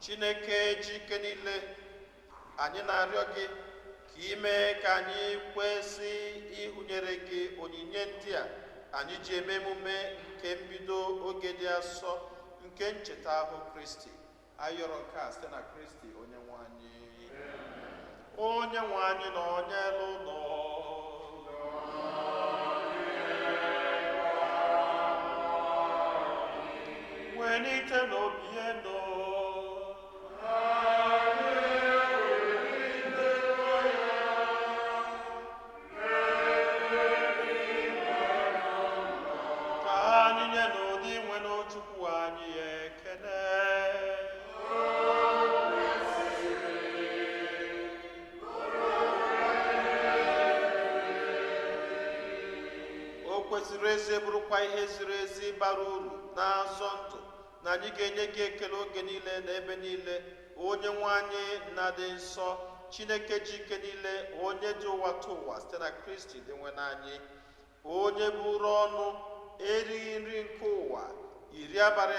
Chineke ji ike niile, anyị na-arịọ gị ka ị mee ka anyị kwesị ịhụnyere gị onyinye ndị a anyị ji eme emume nke mbido oge dị asọ nke ncheta ahụ Kristi. Anyị yọrọ nke a site na Kristi onye nwe anyị. Onye nwe anyị na onye elu nọ. Welite n'obi enu. Kwesịrị ezi, bụrụkwa ihe ziri ezi bara uru na-azọ ndụ, na anyị ga-enye gị ekele oge niile na ebe niile, onye nwe anyị na dị nsọ, Chineke ji ike niile, onye dị ụwa tụ ụwa, site na Kristi dị nwe n'anyị, onye buru ọnụ erighị nri nke ụwa 40 abalị,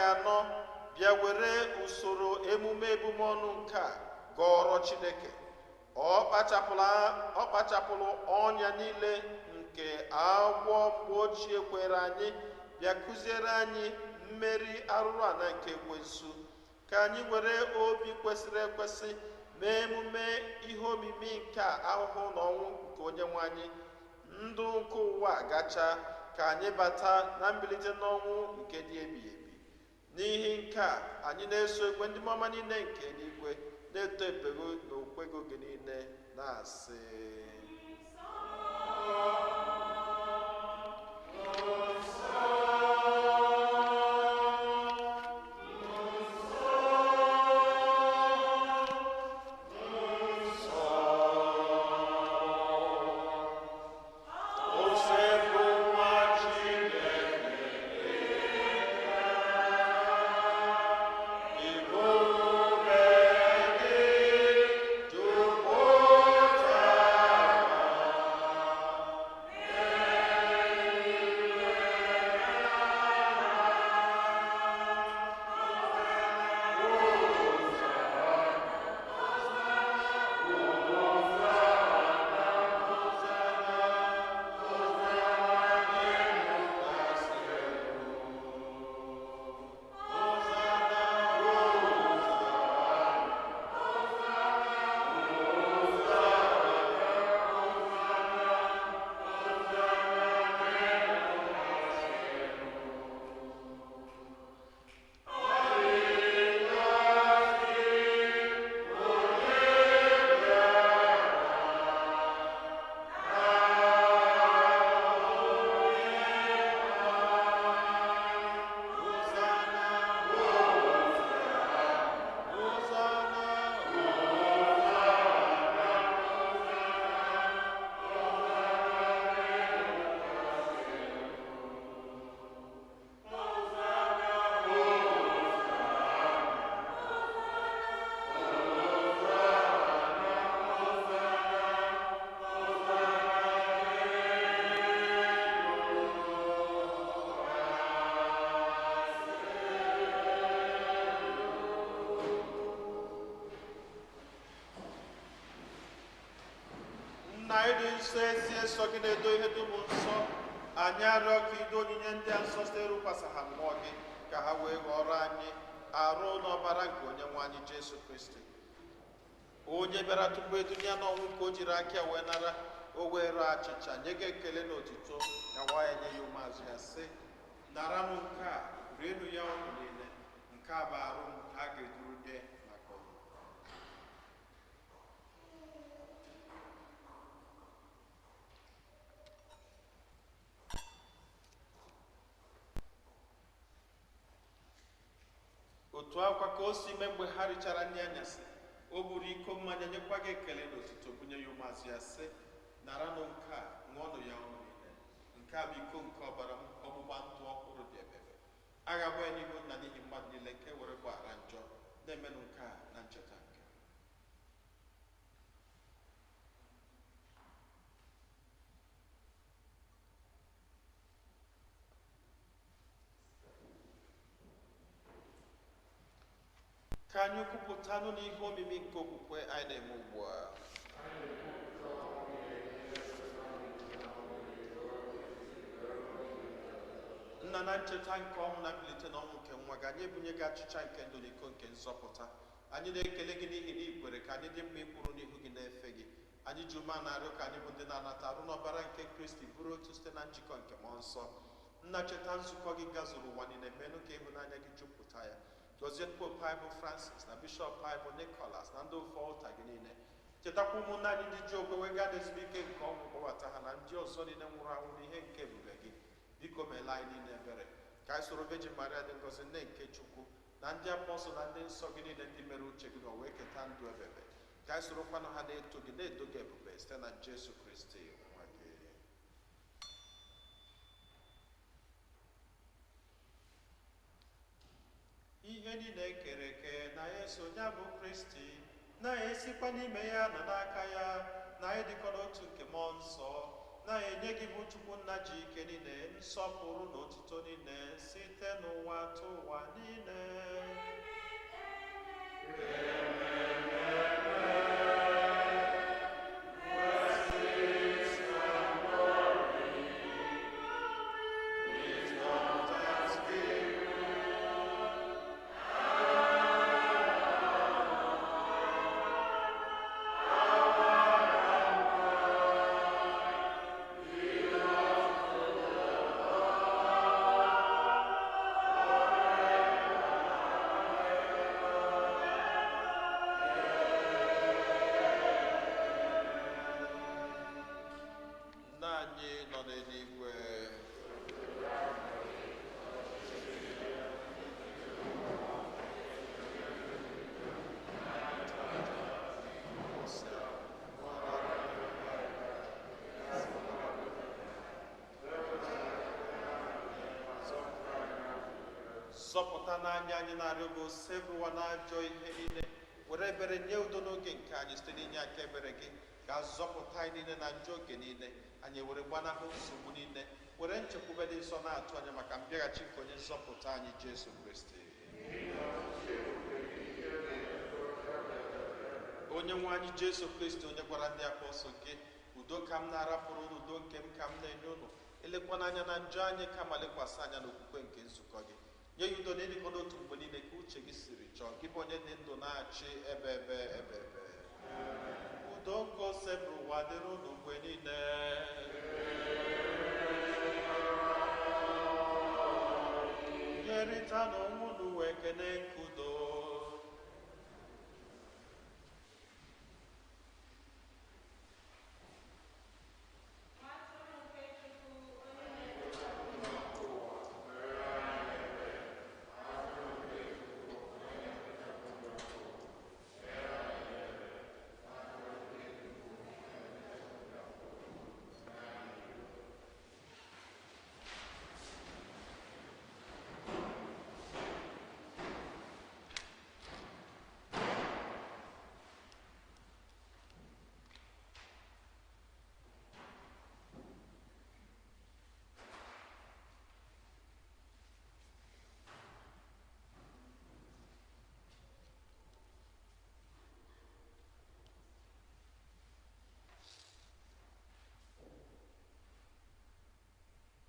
bịa were usoro emume ebumọnụ nke a gọọrọ Chineke. Ọ kpachapụrụ ọnya niile nke agwọ mgbe ochie kwere anyị, bịa kụziere anyị mmeri arụrụ ala nke ekwensu, ka anyị were obi kwesịrị ekwesị mee emume ihe omimi nke ahụhụ na ọnwụ nke onye nwe anyị, ndụ nke ụwa gacha, ka anyị bata na mbilite n'ọnwụ nke dị ebighị ebi. N'ihi nke a anyị na-eso igwe ndị mama niile nke eluigwe na-eto ebego na okwego gị niile na-asị: Ịdị nsọ ezi nsọ gị na-edo ihe dum nsọ, anyị arịọ ka ido onyinye ndị a nsọ site rụkwasị ha mmụọ gị, ka ha wee ghọrọ anyị arụ n'ọbara nke onye nwe anyị Jesu Kristi, onye bịara tupu edunye ya n'ọnwụ ka o jiri aka ya wee nara, o were achịcha nye gị ekele na otuto, na nwaanyị nye ya ụmụazụ ya sị: naranụ nke a, rienụ ya ọnụ niile, nke a bụ arụ m a ga-eduru nye maka ọnụ. Otu akwa ka o si mee mgbe ha richara nri anyasị, o buru iko mmanya nyekwa gị ekele na otuto, bunye ya ụmụazụ ya sị: naranụ nke a, ṅụọnụ ya ọnụ niile, nke a bụ iko nke ọbara m, ọgbụgba ndụ ọhụrụ dị ebebe, agha bụ ya n'ihu nna n'ihi mmadụ niile nke were gbaghara njọ, na-emenụ nke a na ncheta nke. Ka anyị kwupụtanụ n'ihe omimi nke okwukwe anyị na-eme ugbu a. Nna, na ncheta nke ọnwụ na mbilite n'ọnwụ nke nwa gị, anyị ebunye gị achịcha nke ndụ na iko nke nzọpụta. Anyị na-ekele gị n'ihi na ị kwere ka anyị dị mma ịkwụrụ n'ihu gị na-efe gị. Anyị ji ume na-arịọ ka anyị bụ ndị na-anata arụ n'ọbara nke Kristi bụrụ otu site na njikọ nke mmụọ nsọ. Nna, cheta nzukọ gị gazuru ụwa niile, menụ ka ịhụnanya gị jupụta ya. Gọzie Pope anyị bụ Francis na Bishọp anyị bụ Nicholas na ndị ofe ọlta gị niile. Chetakwa ụmụnne anyị ndị ji okwe wee gaa n'ezumike nke ọnwụ, kpọbata ha na ndị ọzọ niile nwụrụ anwụ n'ihe nke ebube gị. Biko meela anyị niile ebere, ka anyị soro Virgin Maria dị ngọzi, nne nke Chukwu, na ndị apọstụl na ndị nsọ gị niile ndị mere uche gị na wee keta ndụ ebebe, ka anyị sorokwanụ ha na-eto gị na-edo gị ebube site na Jesu Kristi nwa gị. ihe niile kere eke na eso ya bụ Kristi, na-esikwa n'ime ya na n'aka ya, na ịdịkọ n'otu nke mmụọ nsọ, na-enye gị bụ Chukwu nna ji ike niile, nsọpụrụ na otuto niile site n'ụwa tụ ụwa niile. Nna anyị nọ n'eluigwe, zọpụta n'anya anyị na-arịọ gị osebụwa n'ajọ ihe niile, were ebere nye udo n'oge nke anyị site n'inye aka ebere gị ka zọpụta anyị niile na njọ oge niile, anyị were gbanahụ nsogbu niile, were nchekwube dị nsọ na-atụ anya maka mbịaghachi nke onye nzọpụta anyị Jesu Kristi. Onye nwe anyị Jesu Kristi, onye gwara ndị apọstụl gị, udo ka m na-arapụrụ unu, udo nke m ka m na-enye unu, elekwana anya na njọ anyị kama lekwasị anya n'okwukwe nke nzukọ gị, nye ya udo na ịdịkọ n'otu mgbe niile ka uche gị siri chọọ, gị bụ onye dị ndụ na-achị ebe ebe ebe ebe. Udo nke osebụrụ ụwa dịrị unu mgbe niile. Nyerịta n'onwe unu wee kene nke udo. Atụrụ nke Chukwu onye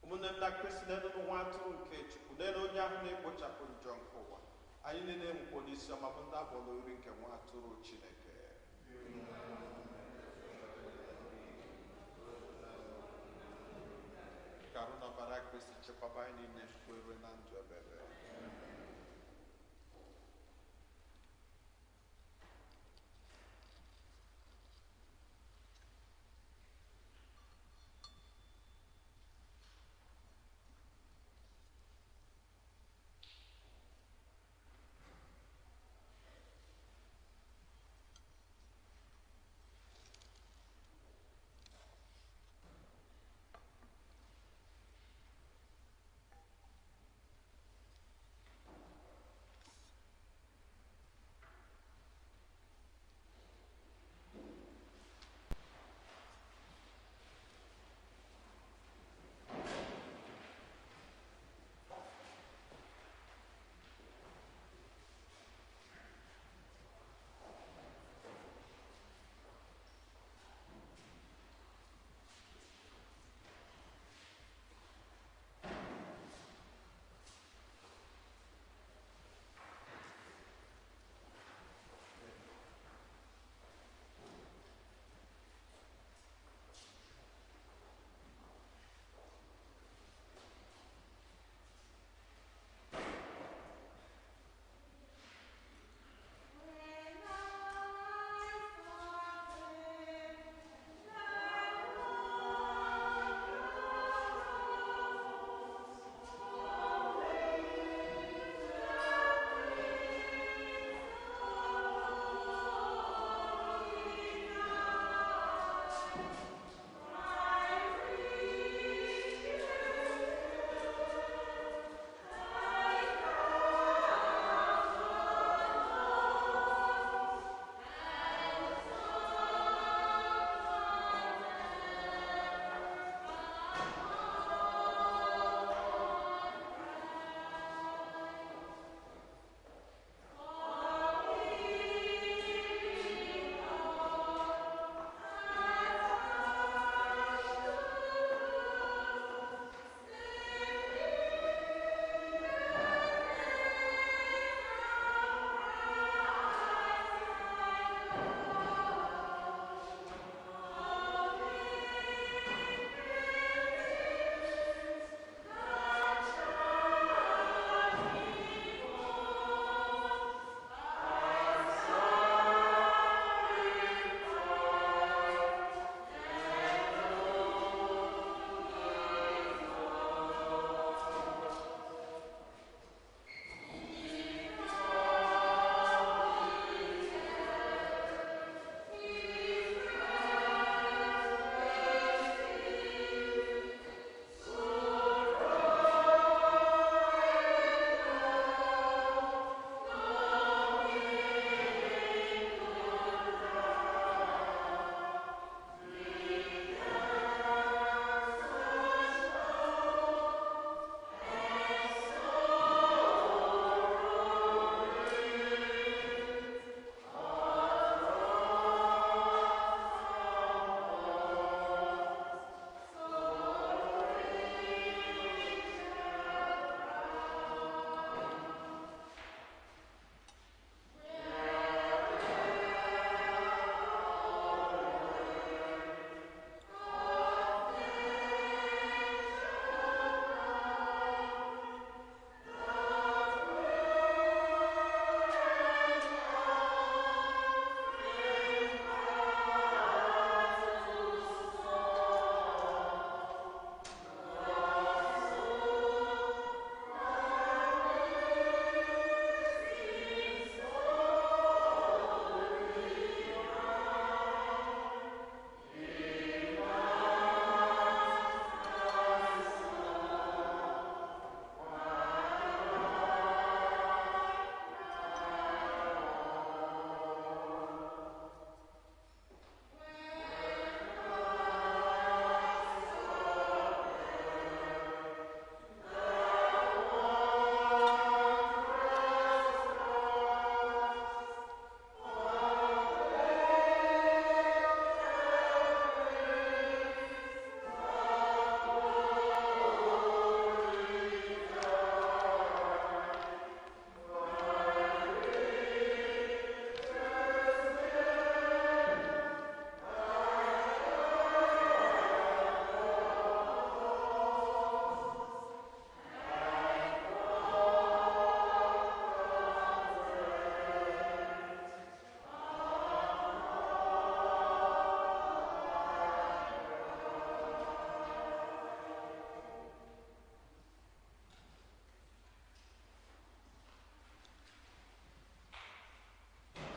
Ụmụnne m na Kristi, n'elu nwa atụrụ nke Chukwu, n'elu onye ahụ na-ekpochapụ njọ nke ụwa, anyị niile nwekwa n'isi ọma bụ ndị abụọ n'oriri nke nwa atụrụ Chineke. Ka arụ na ọbara Kristi chekwaba anyị niile wee rue na ndụ ebebe.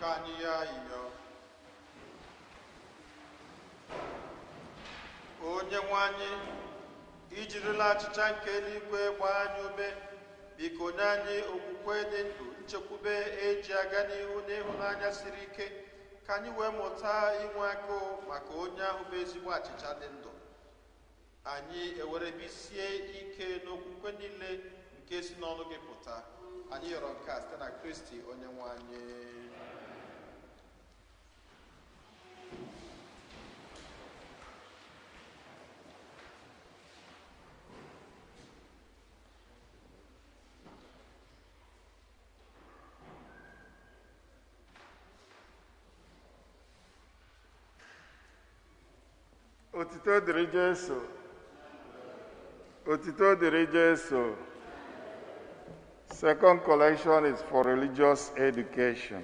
Ka anyị yọọ ayịyọ. Onye nwe anyị, ijirila achịcha nke eluigwe gbaa anyị ume, biko nye anyị okwukwe dị ndụ, nchekwube eji aga n'ihu n'ịhụnanya siri ike, ka anyị wee mụta inwe agụụ maka onye ahụ bụ ezigbo achịcha dị ndụ. Anyị ewerebisie ike n'okwukwe niile nke si n'ọnụ gị pụta. Anyị yọrọ nke a site na Kristi onye nwe anyị. Otito dịrị Jesu. Otito dịrị Jesu. Second collection is for religious education.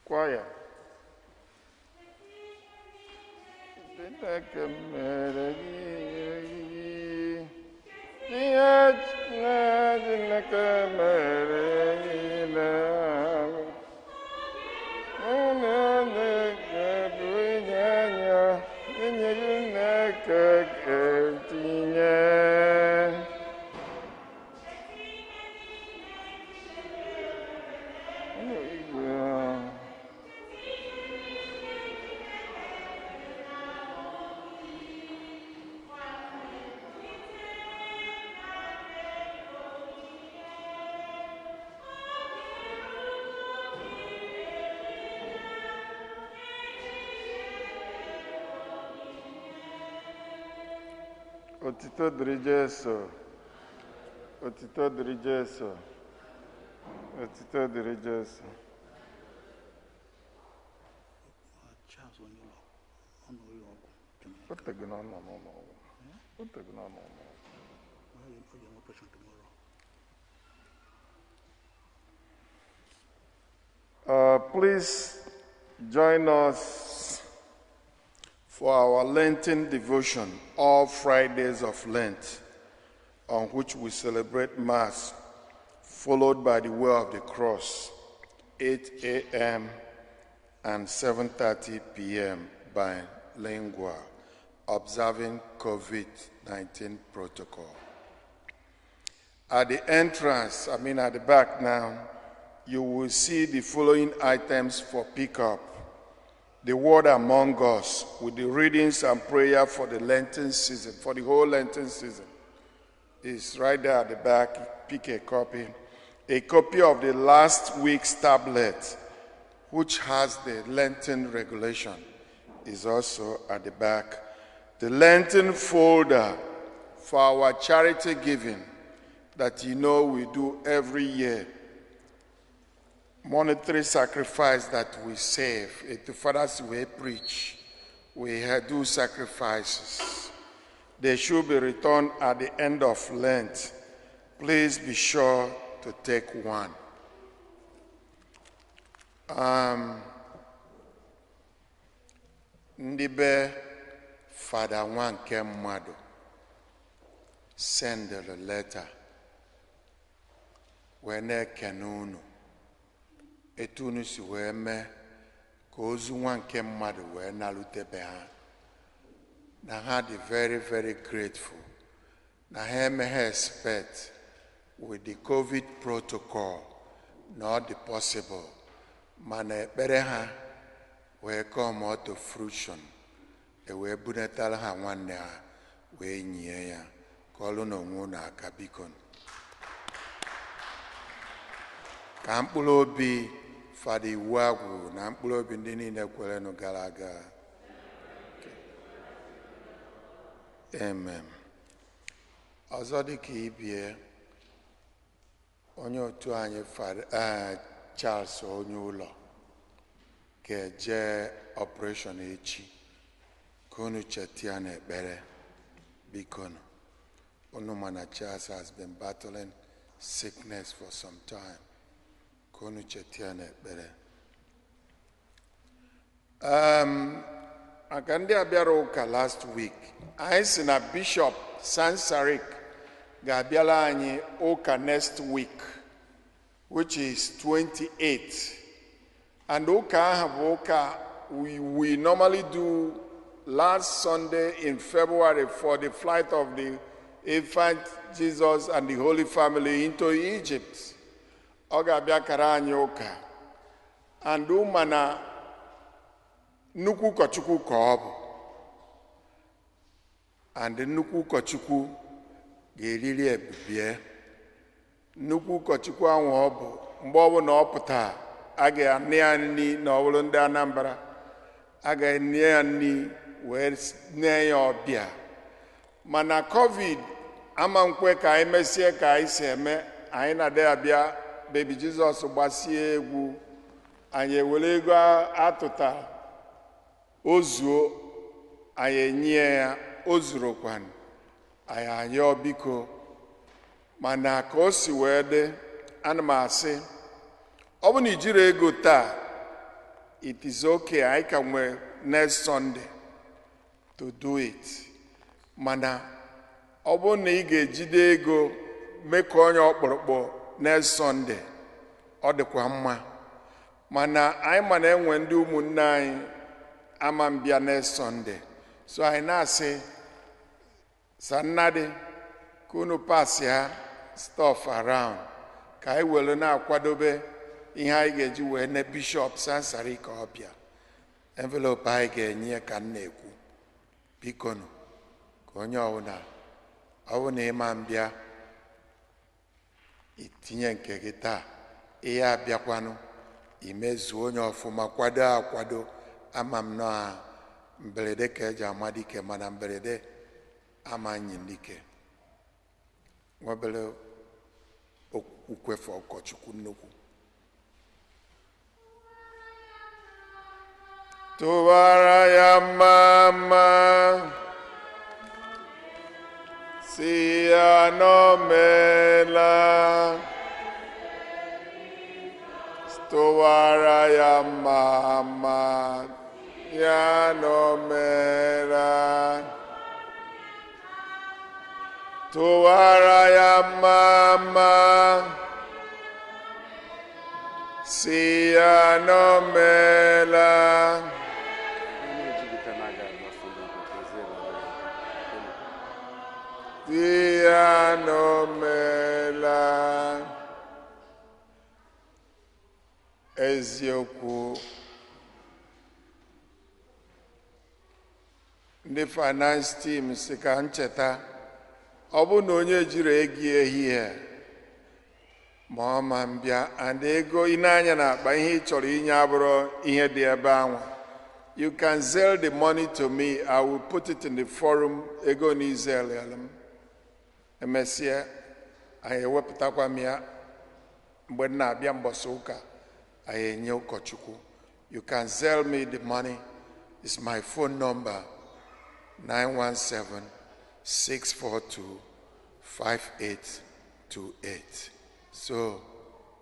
Choir. Chineke mere gị ihe Chineke mere gị na-alụ. Otito dịrị Jesu. Otito dịrị Jesu. Otito dịrị Jesu. Charles onye ụlọ ọ nọ ụlọ ọgwụ. O tego na ọ nọ n'ụlọ ọgwụ. O tego na ọ nọ n'ụlọ ọgwụ. Ọ ga-enwe operation tomorrow. Please join us for our Lenten devotion, all Fridays of Lent, on which we celebrate Mass, followed by the Way of the Cross, 8 a.m. and 7:30 p.m. by Lingua, observing COVID-19 protocol. At the entrance, I mean at the back now, you will see the following items for pickup. The Word Among Us, with the readings and prayer for the Lenten season, for the whole Lenten season. It's right there at the back. Pick a copy. A copy of the last week's tablet, which has the Lenten regulation, is also at the back. The Lenten folder for our charity giving that you know we do every year. Monetary sacrifice that we save. If the fathers we preach, we do sacrifices. They should be returned at the end of Lent. Please be sure to take one. Ndị be Fada nwa nke mmadụ send a letter wee na-ekene unu etu unu si wee mee ka ozu nwa nke mmadụ wee nalutebe ha, na ha dị very very grateful, na ha emeghe expect with the COVID protocol na ọ dị possible, mana ekpere ha wee come to fruition, e wee bunatara ha nwanne ha wee nyie ya. Ka ọlụ na onwe unu aka, biko, ka mkpụrụ obi Fada Iwu Agwụ na mkpụrụ obi ndị niile kwerenụ gara aga. Amen. Ọzọ dịka ibie, onye otu anyị Fada Charles onye ụlọ ga-eje operation echi, ka unu cheta ya n'ekpere, biko. Unu mana Charles has been battling sickness for some time, ka unu cheta ya n'ekpere. Maka ndị a bịara ụka last week, anyị si na Bishop Sansarik ga-abịara anyị ụka next week. which is 28. And ụka ahụ bụ ụka we normally do last Sunday in February for the flight of the infant Jesus and the Holy Family into Egypt. Ọ ga-abịa kara anyị ụka. And ụma na nnukwu ụkọchukwu ka ọ bụ. And nnukwu ụkọchukwu ga-eriri ebubie. Nnukwu ụkọchukwu ahụ ọ bụ mgbe ọbụla ọ pụtara, a ga-anị ya nri na ọ bụrụ ndị Anambra, a ga-enye ya nri wee nye ya ọbịa. Mana COVID ama nkwe ka anyị mesie ka anyị si eme. Anyị na-adị abịa Baby Jesus gbasie egwu, anyị ewere ego atụta ozuo, anyị enye ya o zurukwanụ, anyị anyọ biko. Mana ka o si wee dị, ana m asị ọ bụ na ijiri ego taa, it is okay, anyị ka nwee next Sunday to do it. Mana ọ bụrụ na ị ga-ejide ego mee ka onye ọkpụrụkpụ next Sunday, ọ dịkwa mma. Mana anyị ma na enwe ndị ụmụnne anyị ama mbịa next Sunday, so anyị na-asị sannadị ka unu pass ya stuff around ka anyị were na-akwadobe ihe anyị ga-eji wee ne Bishọp Sansari ka ọ bịa. Envelope anyị ga-enye ka m na-ekwu, bikonu, ka onye ọbụla ọ bụ na ịma mbịa itinye nke gị taa, ihe abịakwanụ imezuo onye ọfụma, kwado akwado. Ama m na mberede ka eji ama dike, mana mberede ama nyi dike. Nwebere okwukwefe ụkọchukwu nnukwu tụwara ya mma mma, si ya n'omela, tụwara ya mma mma, ya n'omela, tụwara ya mma mma, si ya n'omela. Si ya n'omela. Eziokwu, ndị finance team si ka ncheta, ọ bụ na onye jiri ego ehihie ma ọ ma mbịa, and ego ị na-anya n'akpa ihe ị chọrọ inye abụrụ ihe dị ebe ahụ, you can sell the money to me. I will put it in the forum. Ego na izel m emesịa, anyị ewepụtakwa m ya mgbe m na-abịa mbọsị ụka, anyị enye ụkọchukwu. You can sell me the money. It's my phone number, 917-642-5828. So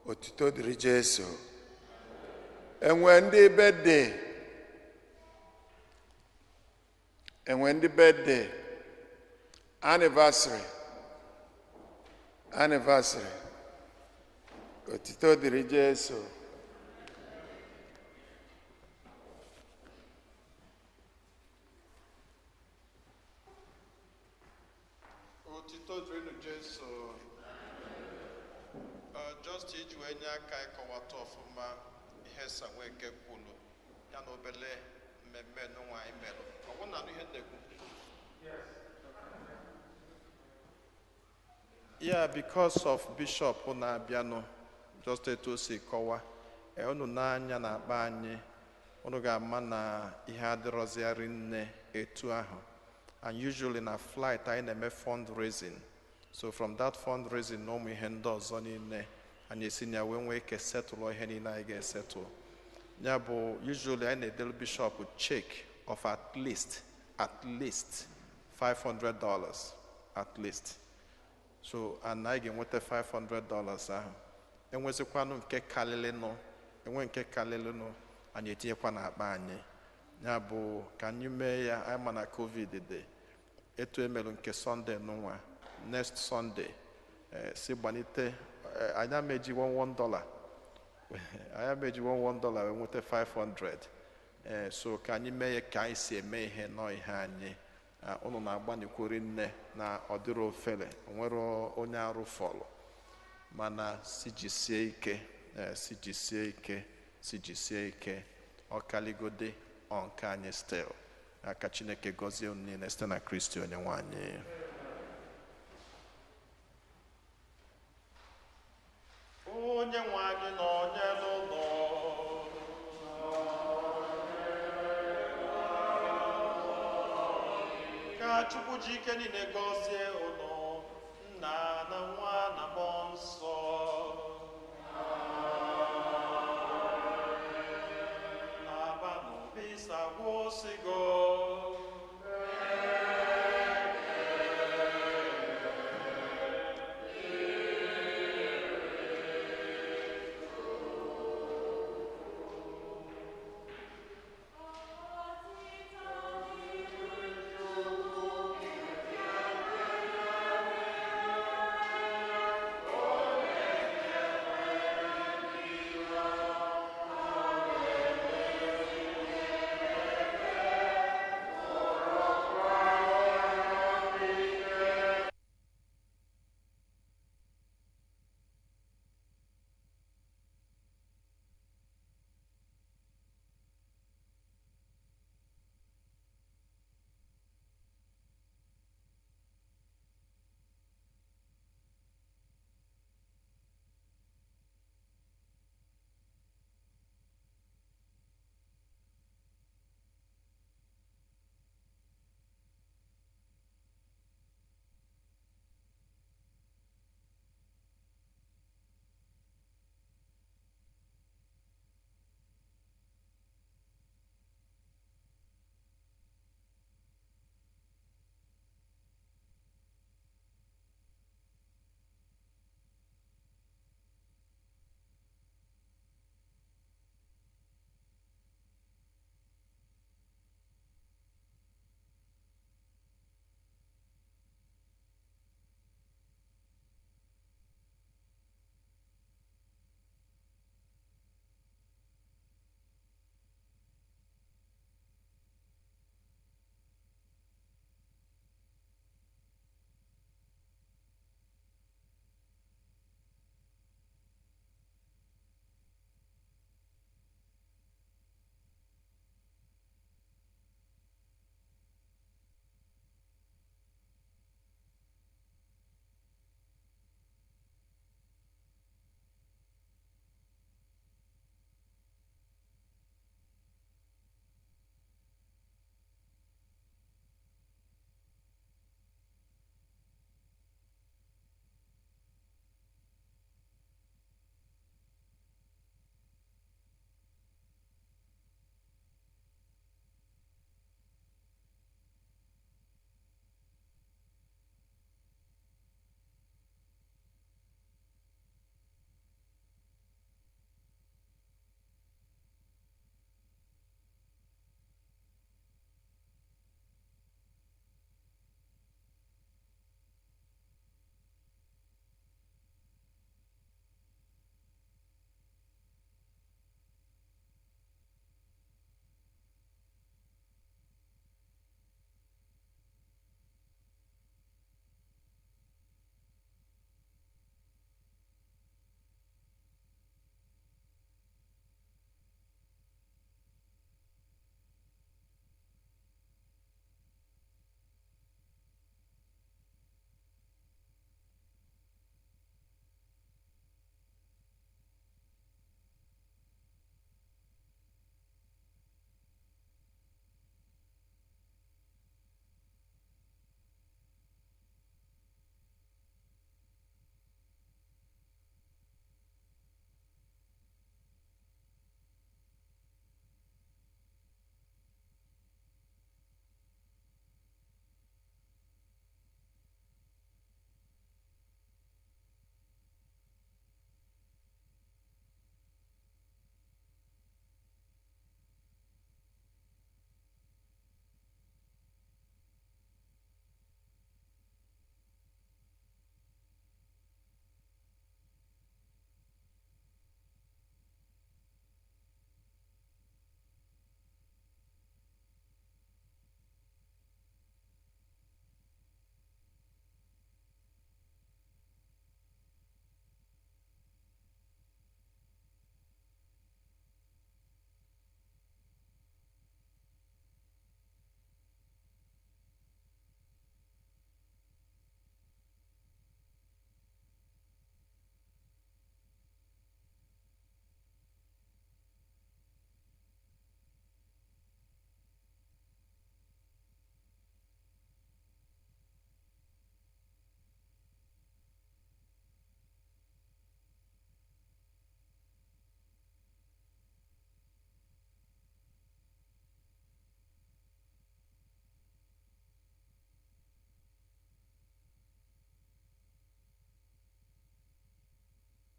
otuto dịrị Jesu. Enwe ndị birthday, enwe ndị birthday, anniversary, anniversary. Otuto dịrị Jesu. Otito dịrịnụ Jesu. Just iji wee nye aka ịkọwata ọfụma ihe Sanweke kwuru ya na obele mmemme n'ụwa anyị merụ, ọ bụ na anụ ihe m na-ekwu ya, because of Bishop na-abịanụ, just etu o si kọwa, unu n'anya na-akpa anyị, unu ga-ama na ihe adịrọziarị nne etu ahụ. And usually na flight anyị na-eme fundraising, so from that fundraising na ụmụ ihe ndị ọzọ niile anyị esi na ya wee nwee ike setụlụ ihe niile anyị ga-esetụl. Ya bụ, usually anyị na-edelu bishop check of at least $500 at least. So and anyị ga-enweta $500 ahụ, enwezikwanụ nke kalịlịnụ, enwe nke kalịlịnụ, anyị etinyekwa n'akpa anyị. Ya bụ ka anyị mee ya. Anyị ma na COVID dị etu emelụ nke Sunday n'ụnwa, next Sunday, si gbanite. Anyị ameji $1 anyị ameji $1 wee nweta 500. Ee, so ka anyị mee ya ka anyị si eme ihe nọ ihe anyị. Unu na-agbanikwuri nne na ọ dịrị ofele, nwere onye arụ fọlụ, mana si jisie ike. Ee, si jisie ike, si jisie ike, ọkaligode ọ nke anyị still. Aka Chineke gọzie unu niile site na Kristi onye nwe anyị. Onye nwe anyị nọ onye n'ụlọ. Ka Chukwu ji ike niile gọzie unu.